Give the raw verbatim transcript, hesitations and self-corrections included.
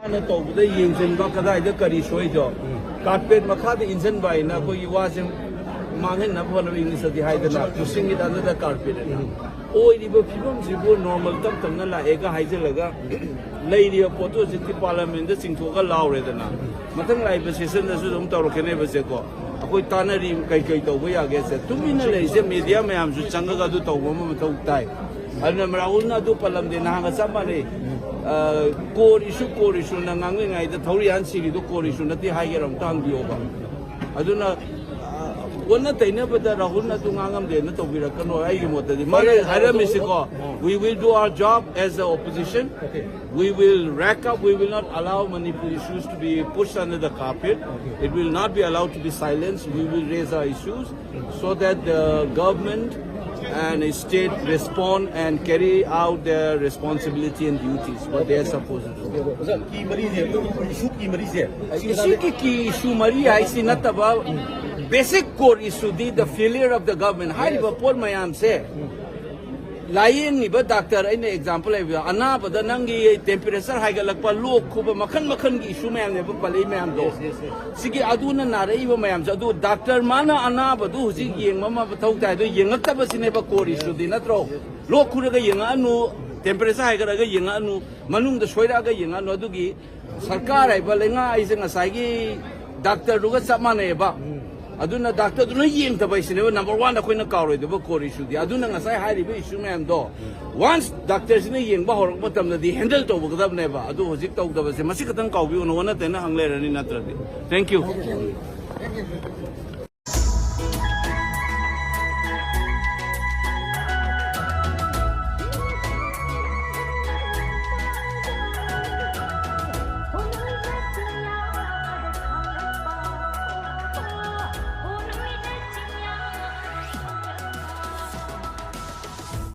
ꯅ ꯇꯧꯕꯗ ꯌꯦꯡꯁꯤꯟꯕ, ꯀꯗꯥꯏꯗ ꯀꯔꯤ ꯁꯣꯏꯗꯣ, ꯀꯥꯔꯄꯦꯠ ꯃꯈꯥꯗ ꯏꯟꯁꯤꯟꯕ ꯍꯥꯏꯅ ꯑꯩꯈꯣꯏꯒꯤ ꯋꯥꯁꯦ ꯃꯥꯡꯍꯟꯅꯕ ꯍꯣꯠꯅꯕ, ꯏꯪꯂꯤꯁꯇꯗꯤ ꯍꯥꯏꯗꯅ, pushing it under the carpet ꯍꯥꯏꯅ꯫ ꯑꯣꯏꯔꯤꯕ ꯐꯤꯕꯝꯁꯤꯕꯨ ꯅꯣꯔꯃꯦꯜ ꯇꯞ ꯇꯞꯅ ꯂꯥꯛꯑꯦꯒ ꯍꯥꯏꯖꯤꯜꯂꯒ ꯂꯩꯔꯤꯕ ꯄꯣꯠꯇꯨ ꯍꯧꯖꯤꯛꯇꯤ ꯄꯥꯔꯂꯤꯌꯥꯃꯦꯟꯗ ꯆꯤꯡꯊꯣꯛꯑꯒ ꯂꯥꯎꯔꯦꯗꯅ꯫ ꯃꯊꯪ ꯂꯥꯛꯏꯕ ꯁꯦꯁꯟꯗꯁꯨ ꯑꯗꯨꯝ ꯇꯧꯔꯛꯀꯅꯦꯕꯁꯦꯀꯣ꯫ ꯑꯩꯈꯣꯏ ꯇꯥꯟꯅꯔꯤ, ꯀꯩ ꯀꯩ ꯇꯧꯕ ꯌꯥꯒꯦꯁꯦ꯫ ꯇꯨꯃꯤꯟꯅ ꯂꯩꯔꯤꯁꯦ, ꯃꯦꯗꯤꯌꯥ ꯃꯌꯥꯝꯁꯨ ꯆꯪꯉꯒ ꯑꯗꯨ ꯇꯧꯕ ꯑꯃ ꯃꯊꯧ ꯇꯥꯏ꯫ ꯑꯗꯨꯅ ꯔꯥꯍꯨꯜꯅ ꯑꯗꯨ ꯄꯜꯂꯝꯗꯦ, ꯅꯍꯥꯟꯒ ꯆꯞ ꯃꯥꯟꯅꯩ꯫ ꯀꯣꯔ ꯏꯁꯨ, ꯀꯣꯔ ꯏꯁꯨꯅ ꯉꯥꯡꯂꯤꯉꯩꯗ ꯊꯧꯔꯤ ꯍꯥꯟ ꯁꯤꯔꯤꯗꯣ ꯀꯣꯔ ꯏꯁꯨ ꯅꯠꯇꯦ ꯍꯥꯏꯒꯦꯔꯥ ꯑꯝꯇ ꯍꯪꯕꯤꯌꯣꯕ꯫ ꯑꯗꯨꯅ ꯑ, ꯑꯣꯟꯅ ꯇꯩꯅꯕꯗ ꯔꯥꯍꯨꯜꯅ ꯑꯗꯨ ꯉꯥꯡꯉꯝꯗꯦꯅ ꯇꯧꯕꯤꯔꯛꯀꯅꯣ꯫ ꯑꯩꯒꯤ ꯃꯣꯠꯇꯗꯤ ꯃꯥꯅ ꯍꯥꯏꯔꯝꯃꯤꯁꯤꯀꯣ, "We will do our job as the opposition. We will rack up. We will not allow Manipur issues to be pushed under the carpet. It will not be allowed to be silenced. We will raise our issues so that the government and state respond and carry out their responsibility and duties, what they are supposed to do." ꯑꯣꯖꯥ, ꯀꯤ ꯃꯔꯤꯁꯦ, ꯏꯁꯨ ꯀꯤ ꯃꯔꯤꯁꯦ, ꯏꯁꯨꯒꯤ ꯀꯤ ꯏꯁꯨ ꯃꯔꯤ ꯍꯥꯏꯁꯤ ꯅꯠꯇꯕ, basic core issue D the failure of the government ꯍꯥꯏꯔꯤꯕ ꯄꯣꯠ ꯃꯌꯥꯝꯁꯦ꯫ ꯂꯥꯌꯦꯡꯉꯤꯕ ꯗꯥꯛꯇꯔ, ꯑꯩꯅ ꯑꯦꯛꯖꯥꯝꯄꯜ ꯍꯥꯏꯕꯤꯌꯨ, ꯑꯅꯥꯕꯗ ꯅꯪꯒꯤ ꯇꯦꯝꯄꯔꯦꯆꯔ ꯍꯥꯏꯒꯠꯂꯛꯄ, ꯂꯣꯛ ꯈꯨꯕ, ꯃꯈꯜ ꯃꯈꯜꯒꯤ ꯏꯁꯨ ꯃꯌꯥꯝꯅꯦꯕ ꯄꯜꯂꯛꯏ ꯃꯌꯥꯝꯗꯣ꯫ ꯁꯤꯒꯤ ꯑꯗꯨꯅ ꯅꯥꯔꯛꯏꯕ ꯃꯌꯥꯝꯁꯦ, ꯑꯗꯨ ꯗꯥꯛꯇꯔ ꯃꯥꯅ ꯑꯅꯥꯕꯗꯨ ꯍꯧꯖꯤꯛ ꯌꯦꯡꯕ ꯑꯃ ꯃꯊꯧ ꯇꯥꯏ, ꯑꯗꯨ ꯌꯦꯡꯉꯛꯇꯕꯁꯤꯅꯦꯕ ꯀꯣꯔ ꯏꯁꯨꯗꯤ, ꯅꯠꯇ꯭ꯔꯣ? ꯂꯣꯛ ꯈꯨꯔꯒ ꯌꯦꯡꯉꯛꯑꯅꯨ, ꯇꯦꯝꯄꯔꯦꯆꯔ ꯍꯥꯏꯒꯠꯂꯒ ꯌꯦꯡꯉꯛꯑꯅꯨ, ꯃꯅꯨꯡꯗ ꯁꯣꯏꯔꯛꯑꯒ ꯌꯦꯡꯉꯛꯑꯅꯨ꯫ ꯑꯗꯨꯒꯤ ꯁꯔꯀꯥꯔ ꯍꯥꯏꯕ ꯂꯩꯉꯥꯛ ꯍꯥꯏꯁꯦ ꯉꯁꯥꯏꯒꯤ ꯗꯥꯛꯇꯔꯗꯨꯒ ꯆꯞ ꯃꯥꯟꯅꯩꯑꯕ꯫ ꯑꯗꯨꯅ ꯗꯥꯛꯇꯔꯗꯨꯅ ꯌꯦꯡꯗꯕ ꯍꯥꯏꯁꯤꯅꯦꯕ ꯅꯝꯕꯔ ꯋꯥꯟ ꯑꯩꯈꯣꯏꯅ ꯀꯥꯎꯔꯣꯏꯗꯕ ꯀꯣꯔ ꯏꯁꯨꯗꯤ꯫ ꯑꯗꯨꯅ ꯉꯁꯥꯏ ꯍꯥꯏꯔꯤꯕ ꯏꯁꯨ ꯃꯌꯥꯝꯗꯣ ꯋꯥꯟꯁ ꯗꯥꯛꯇꯔꯁꯤꯅ ꯌꯦꯡꯕ ꯍꯧꯔꯛꯄ ꯃꯇꯝꯗꯗꯤ ꯍꯦꯟꯗꯜ ꯇꯧꯒꯗꯕꯅꯦꯕ꯫ ꯑꯗꯨ ꯍꯧꯖꯤꯛ ꯇꯧꯗꯕꯁꯦ ꯃꯁꯤ ꯈꯛꯇꯪ ꯀꯥꯎꯕꯤꯌꯨꯅ ꯑꯣꯟꯅ ꯇꯩꯅ ꯍꯪ ꯂꯩꯔꯅꯤ ꯅꯠꯇ꯭ꯔꯗꯤ꯫ Thank you.